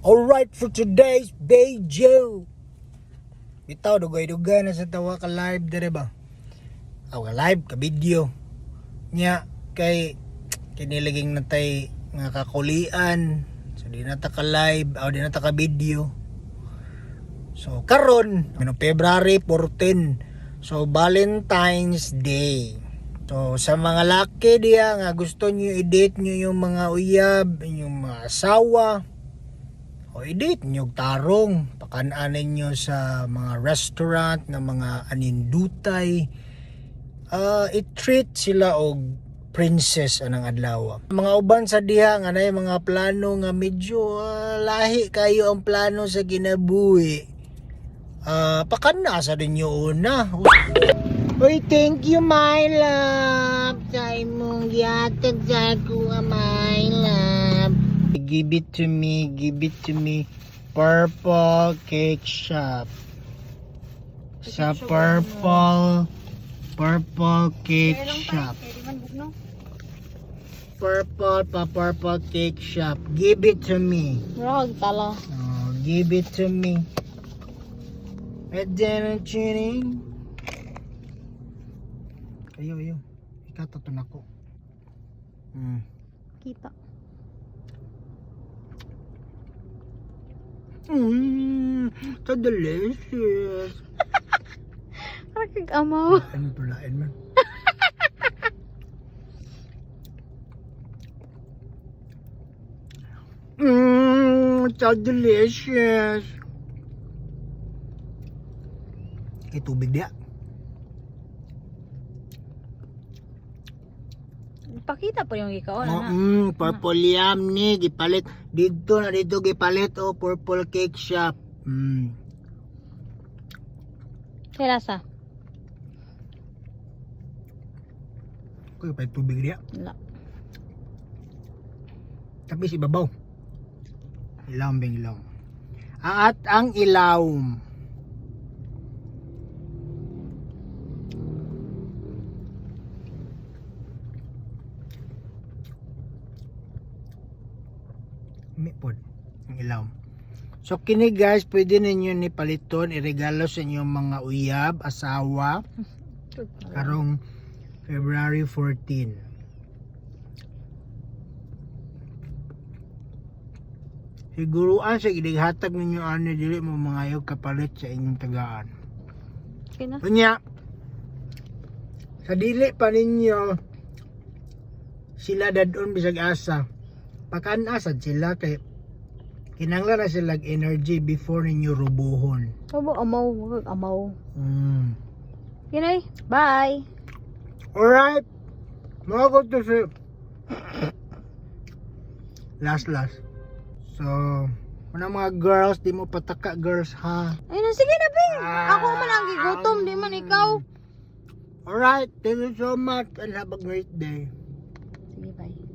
Alright, for today's video. Bitaw, dugay-dugay na sa tawa ka live dire ba? Aw ka live ka video. Nya kay kinilaging natay nga kakulian. So di na ta ka live, aw di na ta ka video. So karon, ano, February 14. So Valentine's Day. So sa mga laki diya nga gusto niyo i-date niyo yung mga uyab, yung mga asawa, o i-date niyo og tarong, pakan-anin niyo sa mga restaurant nga mga anindutay. Ah, i-treat sila og princess anang adlaw. Mga uban sa diha nga nay mga plano nga medyo lahi kayo ang plano sa kinabuhi. Ah, pakan-a sa ninyo una. Uy, thank you, my love. Sa imong gihatag sa ako, my love. Give it to me, give it to me. Purple Cake Shop. Sa Purple Purple Cake Shop. Purple pa Purple Cake Shop. Give it to me. Murag tala. Oh, give it to me. And then tuning. Ayo, ayo. Ikaw to nako. Kita. So delicious. Parang kag amaw. Ano tulain man? So delicious. Kay tubig diya. Pakita po yung gikaon Oh, na. Purple yam ni gipalit didto na didto gipalit oh, Purple Cake Shop. Kay lasa? Kuy pa tubig diya. Wala. Tapi si babaw. Ilaw bing ilaw. At ang ilaw. Mi pod ang ilaw. So kini guys, pwede ninyo ni paliton iregalo sa inyong mga uyab, asawa karong February 14. Siguruan sa gidighatag ninyo ani dili mo mangayog kapalit sa inyong tagaan. Okay na. Unya, sa dili pa ninyo sila dadon bisag asa. Pakan-asad sila kay kinahanglan na sila energy before ninyo rubuhon. Obo amaw, murag amaw. Kinay. Bye. Alright. Mga ko to si last last. So, una mga girls, di mo pataka girls ha. Ay na, sige na, be. Ako man ang gigutom, di man ikaw. Alright, thank you so much and have a great day. Sige, bye.